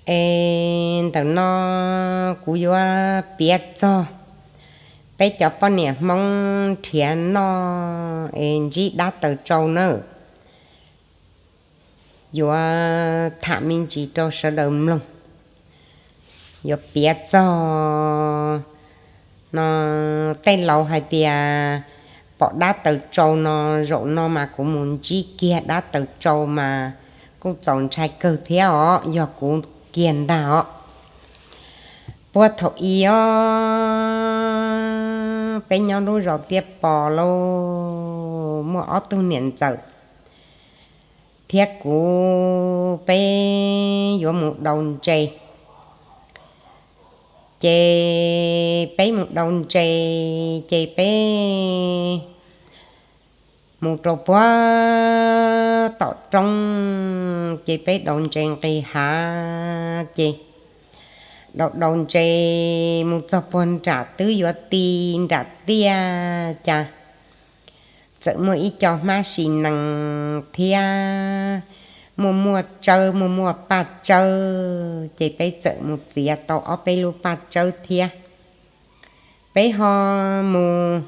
Es ntawm no kuv yuav piav txog peb cov poj niam Hmoob nrhiav noj es ntsib dab taws tsau nawb. Yuav tham me ntsis rau sawv daws mloog. Yuav piav txog no, tej laus hais tias pom dab taws tsau no, zaum no mas kuv mus ntsib kiag dab taws tsau mas kuj txaus ntshai kawg thiab os, yog kuv kiag ntag os. Puag thaum i os, peb nyob lub zos Tiaj Pos lauj, muaj ob tug niam ntxawm thiab kuv peb yuav mus daus ntses. Ces peb mus daus ntses ces peb mus rau puag tom roob, ces peb daus ntses nqis hav ces daus daus ntses mus txog puag nram twb yuav ti nram tiaj cas txawm muaj ib co hmab sis nees thiab muaj muaj tsawb, muaj muaj paj tsawb, ces peb txawm mus txiav tau ob peb lub paj tsawb thiab. Peb ho mus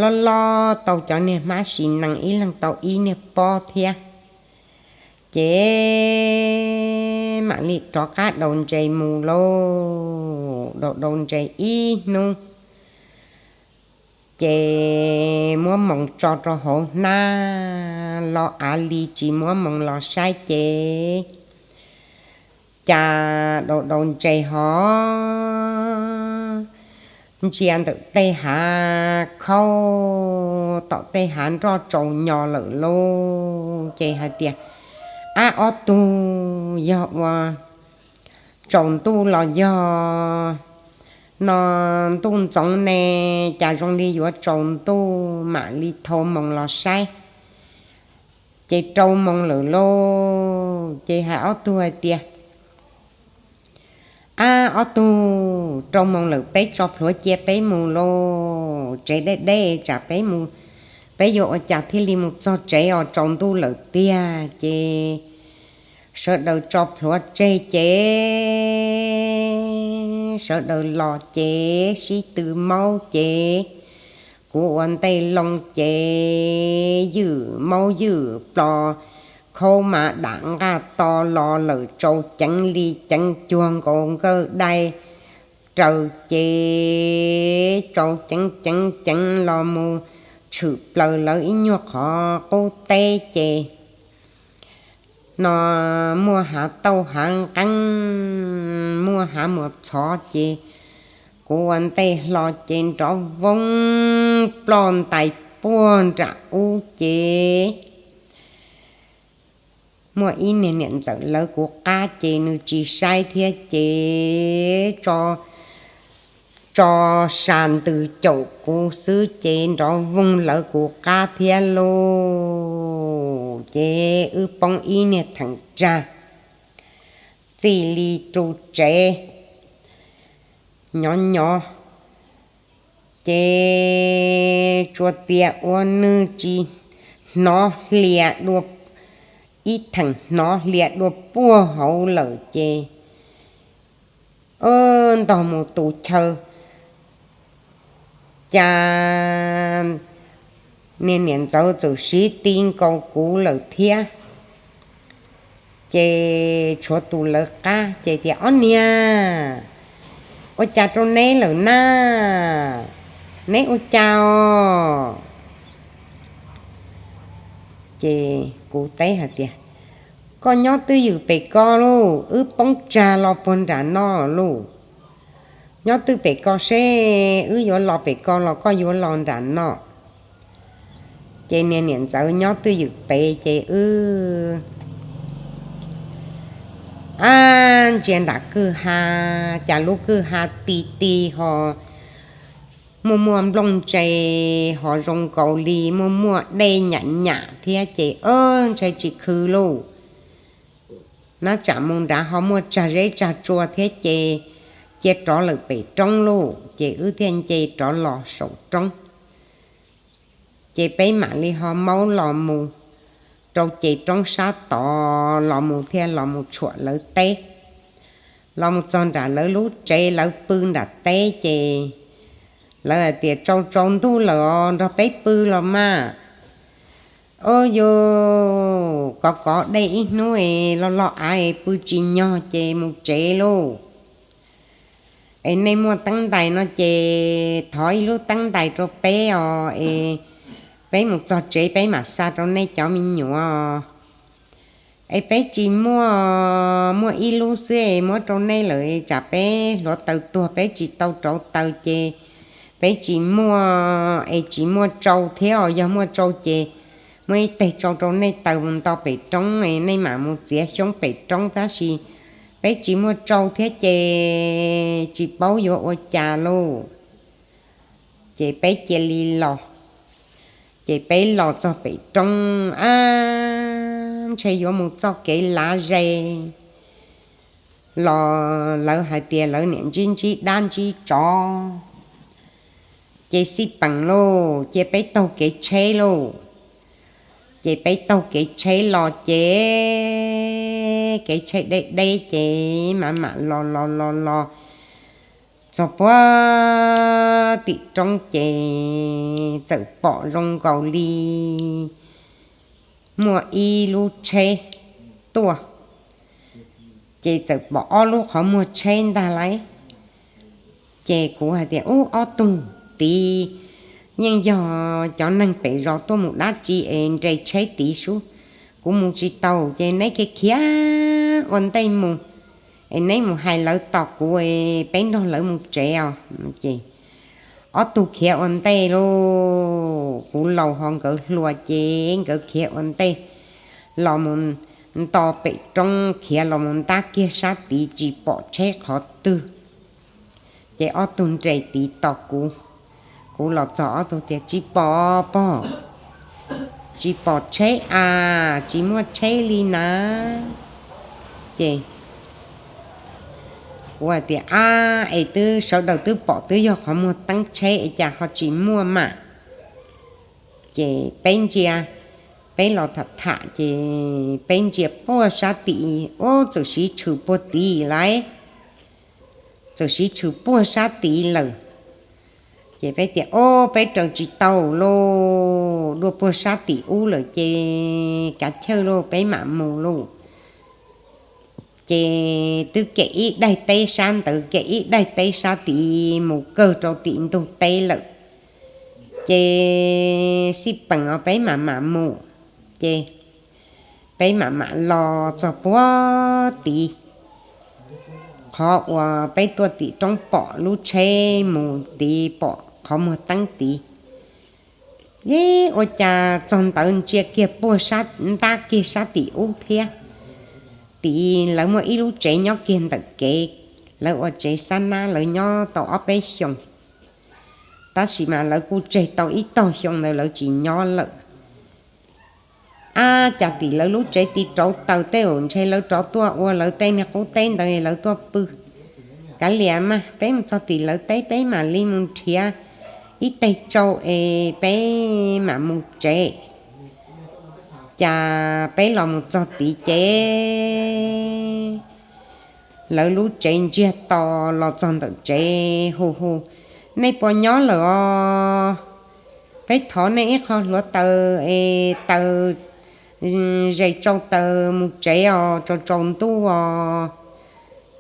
lob lob tau cov niag hmab sis nees ib leeg tau ib niag pob thiab. Ces mam li rov qab daus ntses mus lauj, daus daus ntses ib hnub ces muab moos tso rau hauv hnab los av li tsis muab moos los saib ces cas daus daus ntses ho ntsia ntawm tej hav khaub tom tej hav nroj tsaus nyo lawm lauj, ces hais tias, Ab, ob tug yog ua tsaus ntuj los yog no ntuj ntxoov ne, cas zoo li yuav tsaus ntuj, mam li thau moos los saib. Ces rau moos lawm lauj, ces hais ob tug hais tias, Ab, ob tug, rau moos lawm, peb tso plhuav cia peb mus lauj, tsev deb deb tsam peb mus, peb yuav ua cas thiaj li mus txog tsev os, tsaus ntuj lawm tiag. Ces sawv daws tso plhuav tseg ces sawv daws los ces sib tw maub ces kuv ua ntej loo ces ywm maub ywm plo, khaub mas dam nqaj to los lawm, tsau ceev li ceev cuag nkaus nkawj dai raws ces tsau ceev ceev ceev los mus tshwm plaws lawv ib nyuag qhov qub teb ces no muaj hav tauj hav nqeeb, muaj hav muas txhov ces kuv ua ntej hlo ces nrov voog ploj ntais puag nram ub ces muaj ib niag niam ntxawm lawv kuv qab ces nws tsis saib thiab ces tso sa ntws caum kuv xwb ces nrov voog lawv kuv qab thiab lauj. Ces wb poob ib niag theem tsag txij li ru tsev nyob nyob ces tsuas tias ua nws tsis hnov hlias dua, ib theem hnov hlias dua puag hauv lawm ces ntog mus tus chaw cas niag niam ntxawm txawm siv ti nkaus kuv lawm thiab. Ces tshuav tus lawv qab ces tias, Ob niag, ua cas rau neb lawm na? Neb ua cas os? Ces kuv teb hais tias, Koj nyob twj ywm pem ko lauj, wb poob tsag los puag nram no lauj. Nyob twj pem ko seb wb yuav los pem ko los koj yuav los nram no. Ces niag niam ntxawm nyob twj ywm pem ces wb ab ntsia nram kwj ha, cas lub kwj ha ti ti ho muaj muaj nplooj ntse ho zoo nkaus li muaj muaj dej nyam nyam thiab ces ntshai tsis khw lauj. Nab tsam mus nrad ho muaj tsag zeb tsag tsua thiab ces cia rov lawm pem roob lauj. Ces wb thiaj nce rov los saum roob. Ces peb mam li ho maub los mus rau ces roob sab tod los mus thiaj los mus tshuam lawv teb. Los mus txog nram lawv lub tsev, lawv pw nram teb ces lawv hais tias, Tsaus tsaus ntuj lawm os, nrog peb pw los mas. Ob yus, kov kov dej ib hnub es los los av es pw tsis nyog ces mus tsev lauj. Es nej muaj teeb ntais no ces thov ib lub teeb ntais rau peb os, es peb mus txog tsev peb mam xa rau nej cov me nyuam. Es peb tsis muaj, muaj ib lub xwb es muab rau nej lawm, tsam peb hluav taws tuag peb tsis tau rauv taws ces peb tsis muaj, es tsis muaj tsau thiab os. Yog muaj tsau ces muaj ib teg tsau rau nej taws mus nto pem roob, nej mam mus txiav xyoob pem roob, tab sis peb tsis muaj tsau thiab ces tsis paub yuav ua cas lauj. Ces peb cia li los. Ces peb los txog pem roob, ab, ntshe yuav mus txoj kev lav ze los lawv hais tias lawv niam ntsib ntsib dab ntsib tsov. Ces xij peem lauj, cia peb taug kev tsheb lauj. Ces peb taug kev tsheb los ces kev tsheb deb deb ces mam mam los los los los txog puag tim roob ces txawm pom zoo nkaus li muaj ib lub tsheb tuaj. Ces txawm pom ob lub qhov muag tsheb ntag lauj. Ces kuv hais tias, Ub, ob tug tid yeej yog cov neeg pem zos tuaj mus dab tsi es nres tsheb tid sub, kuv mus tsis tau, ces neb khiav khiav ua ntej mus, es neb mus hais lawv tos kuv, peb nrog lawv mus tsev os. Ces ob tug khiav ua ntej lauj, kuv laus ho nkawd hluas ces nkawd khiav ua ntej los mus nto pem roob, khiav los mus ntab kiag sab tid tsis pom tsheb qhov twg. Ces ob tug nres tid tos kuv. Kuv los txog ob tug tias, Tsis pom pog, tsis pom tsheb as, tsis muaj tsheb li na. Ces kuv hais tias, Ab, es twb sawv daws twb pom twb yog qhov muag teeb tsheb es cas ho tsis muaj mam? Ces peb ntsia, peb los tham tham ces peb ntsia puag sab tim, ub, txawm siv tshwm puag tid lauj, txawm siv tshwm puag sab tid lawm. Ces peb tias, Ob, peb raws tsis tau lauj, dua puag sab tim ub lawm ces kav chawj lauj, peb mam mus lauj. Ces twb kem ib daim teb sab ntawd, kem ib daim teb sab tid mus kawg rau tim ntug teb lawm. Ces xij peem os, peb mam mam mus. Ces peb mam mam los txog puag tid, qhov uas peb tuaj tim roob pom lub tsheb mus tid, pom qhov muag teeb tid. Ib, ua cas txog ntawd ntsia kiag puag sab, ntab kiag sab tim ub thiab. Tim lawv muaj ib lub tsev nyob kiag ntawm kev, lawv ua tsev xab nab, lawv nyob tau ob peb xyoos, tab sis mas lawv kuj tseg tau ib tog xyoo ntawd lawv tsis nyob lawm. Ab, cas tim lawv lub tsev tid rauv taws tej, ntshe lawv rov tuaj ua lawv tej niag qub teb ntawd lawv tuaj pw. Kav liam mas, peb mus txog tim lawv teb peb mam li mus nrhiav ib teg tsau es peb mam mus tsev. Cas peb los mus txog tid ces lawv lub tsev ntsiag to, los txog ntawm tsev hu hu, Nej puas nyob lawm os? Peb thov nej ib qho hluav taws es taws, zes tsau taws mus tsev os, tsaus tsaus ntuj os.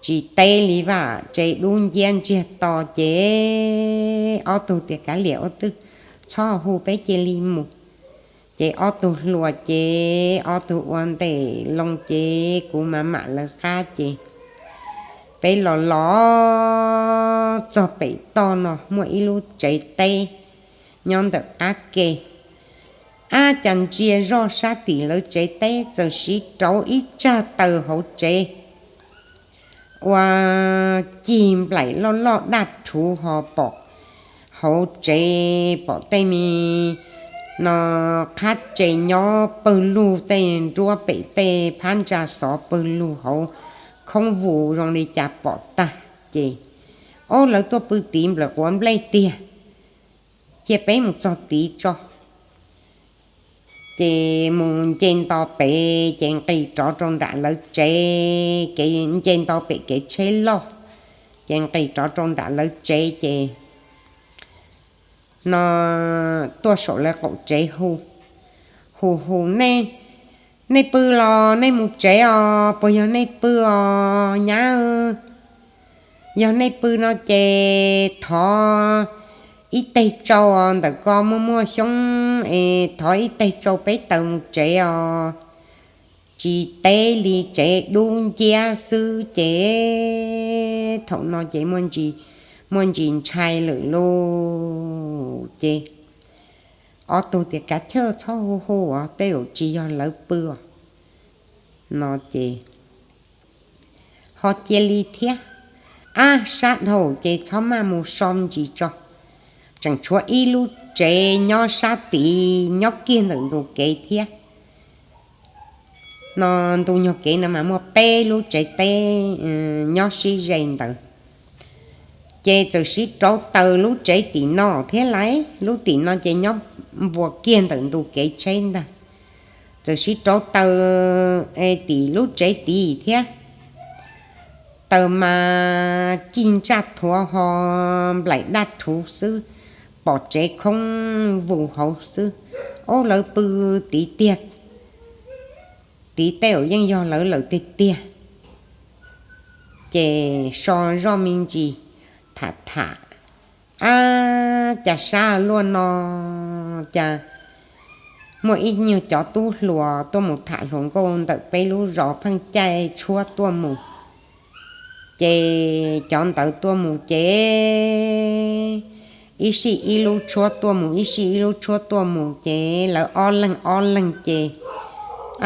Tsis teb li, vaj tsev dub nciab ntsiag to ces ob tug tias, Kav liam ua twg, txhob hu, peb cia li mus. Ces ob tug hluas ces ob tug ua ntej loo ces kuv mam mam lawv qab ces peb los los txog pem toj no muaj ib lub tsev teb nyob ntawm qab ke. Ab, cas ntsia zoj sab tim lawv tsev teb txawm siv rauv ib tsag taws hauv tsev ua cig nplaim loj loj daj rhuv ho pom hauv tsev pom tej me no qhab tse nyob pawg lug, tej nruab pem tej phab ntsa xov pawg lug, hauv khoob vus zoo li cas pom tag. Ces, Ob, lawv tuaj pw tid nplawm quav nplej tiag, cia peb mus txog tid tso. Ces mus nce nto pem ces nqis rov rau nram lawv tsev, kev nce nto pem kev tsheb loj, ces nqis rov rau nram lawv tsev ces no tuaj saum lawv qaum tsev hu, hu hu, Nej, nej pw los nej mus tsev os, puas yog nej pw os nyab? Yog nej pw no ces thov ib teg tsau os, ntawm ko muaj muaj xyoob es thov ib teg tsau peb taws mus tsev os. Tsis teb li, tsev dub nciab xwb ces thaum no ces muaj ntsis ntshai lawm lauj. Ces ob tug tias, Kav chawj, txhob hu hu os, tej zaum tsis yog lawv pw os. No ces ho cia li thiab. Ab, sab dhau ces txhob maj mus so ntsis tso. Tseem tshuav ib lub tsev nyob sab tid, nyob kiag ntawm ntu kev thiab. No ntu nyuag kev no mas muaj peb lub tsev teb nyob sib ze ntawd. Ces txawm sib rauv taws lub tsev tim no thiab lauj. Lub tim no ces nyob npuas kiag ntawm ntu kev tsheb ntag. Txawm sib rauv taws tim lub tsev tid thiab. Taws mas cig ntsaj thuav ho nplaim daj rhuv xwb, pom tsev khoob vus hauv xwb. Ob, lawv pw tid tiag, tid tej zaum yeej yog lawv lawm tiag tiag. Ces so zoj me ntsis tham tham, Ab, cas sab luaj no, cas muaj ib nyuag cov tub hluas tuaj mus tham hluas nkauj ntawm peb lub zos pheej caij tshuab tuaj mus. Ces cov ntawd tuaj mus ces ib sij ib lub tshuab tuaj mus, ib sij ib lub tshuab tuaj mus ces lawv ob leeg ob leeg ces,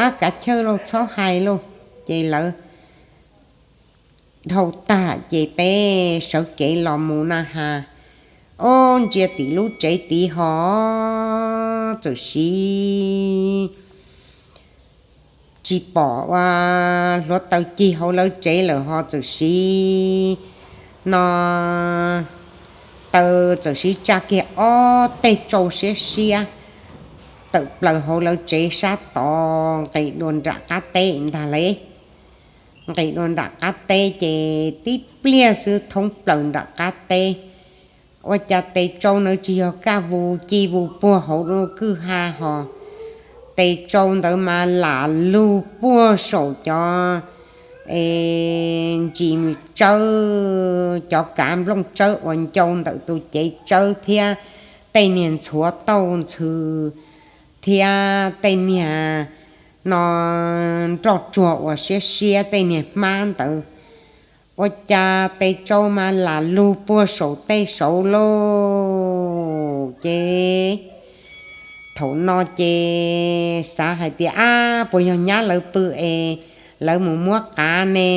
Ab, kav chawj lauj, txhob hais lauj. Ces lawv dhau tag ces peb sawv kev los mus na has. Ob, ntsia tim lub tsev tid ho txawm siv tsis pom ua hluav taws cig hauv lawv tsev lawm ho txawm siv no taws txawm siv tsa kiag ob teg tsau siab siab tawm plaws hauv lawv tsev sab tod nqis dua nram qab teb ntag lauj. Nqis dua nram qab teb ces tib pliag xwb thoob plaws nram qab teb. Ua cas tes tsau ntawd tsis yog kaj vus ci vus puag hauv kwj ha ho, tes tsau ntawd mas lam lug puag saum cov ntsis tsawb, cov kav nplooj tsawb uas ncau ntawm tus cev tsawb thiab tej niag ntxhuav tauj ntxhw thiab tej niag no nroj tsuag uas siab siab tej niag hmab ntawd. Ua cas tes tsau mas lam lug puag saum tej saud lauj. Ces thaum no ces xav hais tias, Ab, puas yog nyab lawv pw es lawv mus muab qav ne?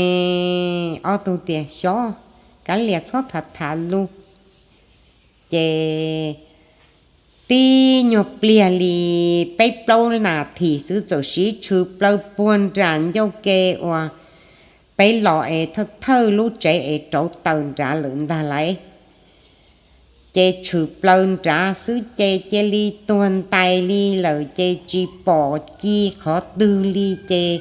Ob tug tias, Xyov, kav liam, txhob tham tham lug. Ces tib nyuag pliag li peb plaub nas this xwb txawm siv tshwm plaws puag nram ncauj ke uas peb los es thawj thawj lub tsev es rauv taws nrad lawm ntag lauj. Ces tshwm plaws nrad xwb ces cia li tuag ntais li lawm ces tsis pom ci qhov twg li ces,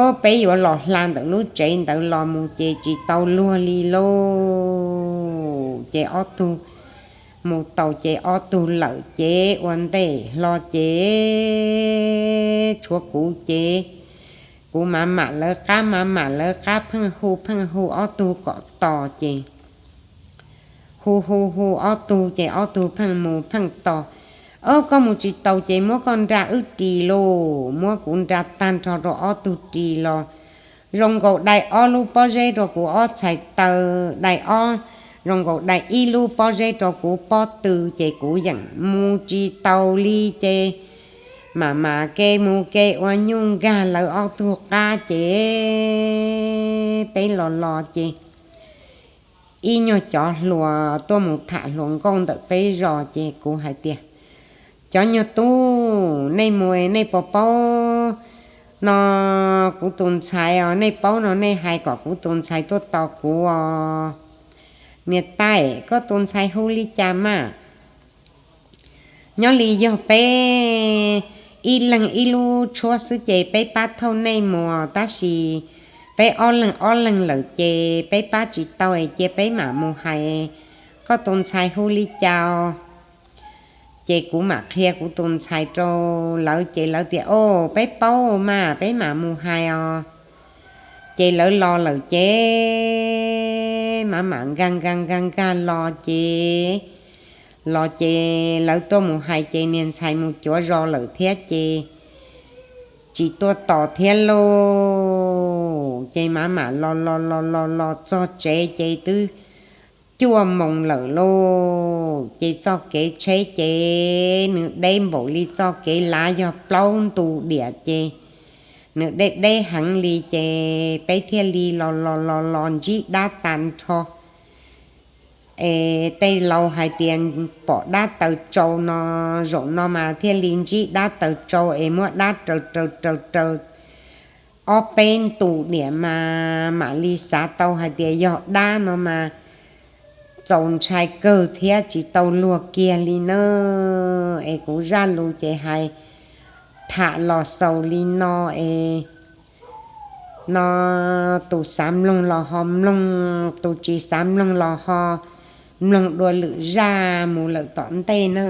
ob, peb yuav los hla ntawm lub tsev ntawd los mus ces tsis tau luag li lauj. Ces ob tug mus tau ces ob tug lawm ces ua ntej hlo ces tshuav kuv ces kuv mam mam lawv qab, mam mam lawv qab pheej hu pheej hu ob tug kom tos ces hu hu hu ob tug ces ob tug pheej mus pheej tos. Ob, koj mus tsis taus ces muab koj nra wb ris lauj. Muab kuv nra tag nrho rau ob tug ris los zoo nkaus dai ob lub pob zeb rau kuv ob txhais taw, dai ob, zoo nkaus dai ib lub pob zeb rau kuv pob tw ces kuv yeem mus tsis taus li ces mam mam ke mus ke ua nyuj nkag lawv ob tug qab ces peb los los ces ib nyuag cov hluas tuaj mus tham hluas nkauj ntawm peb zos ces kuv hais tias, Cov nyuag tub, nej mus nej puas paub no kuv tus ntxhais os? Nej paub no nej hais kom kuv tus ntxhais tuaj tos kuv os. Niam tais, koj tus ntxhais hu li cas mas? Nyob li yog peb ib leeg ib lub tshuab xwb ces peb pab thauj nej mus, tab sis peb ob leeg ob leeg lawm ces peb pab tsis tau es cia peb mam mus hais koj tus ntxhais hu li cas. Ces kuv mam qhia kuv tus ntxhais rau lawv ces lawv tias, O, peb paub mas, peb mam mus hais os. Ces lawv los lawm ces mam mam nkag nkag nkag nkag los ces, los ces lawv tuaj mus hais ces niag ntxhais mus cuav zos lawm thiab ces tsis tuaj tos thiab lauj. Ces mam mam los los los los los txog tsev ces twb cuaj moos lawm lauj. Ces txoj kev tsheb ces nws deb npaum li txoj kev lav yog plaub ntu diam ces nws deb deb heev li ces peb thiaj li los los los los ntsib dab tag nrho. Es tej laus hais tias pom dab taws tsau no, zaum no mas thiaj li ntsib dab taws tsau es muab dab raws raws raws raws ob peb ntu diam mas mam li xav tau hais tias yog dab no mas txaus ntshai kawg thiab tsis tau luag kiag li na. Es kuv zaj lus ces hais tham los xaus li no es, no tus xav mloog los ho mloog, tus tsis xav mloog los ho mloog dua lwm zaj mus lawm tom ntej na.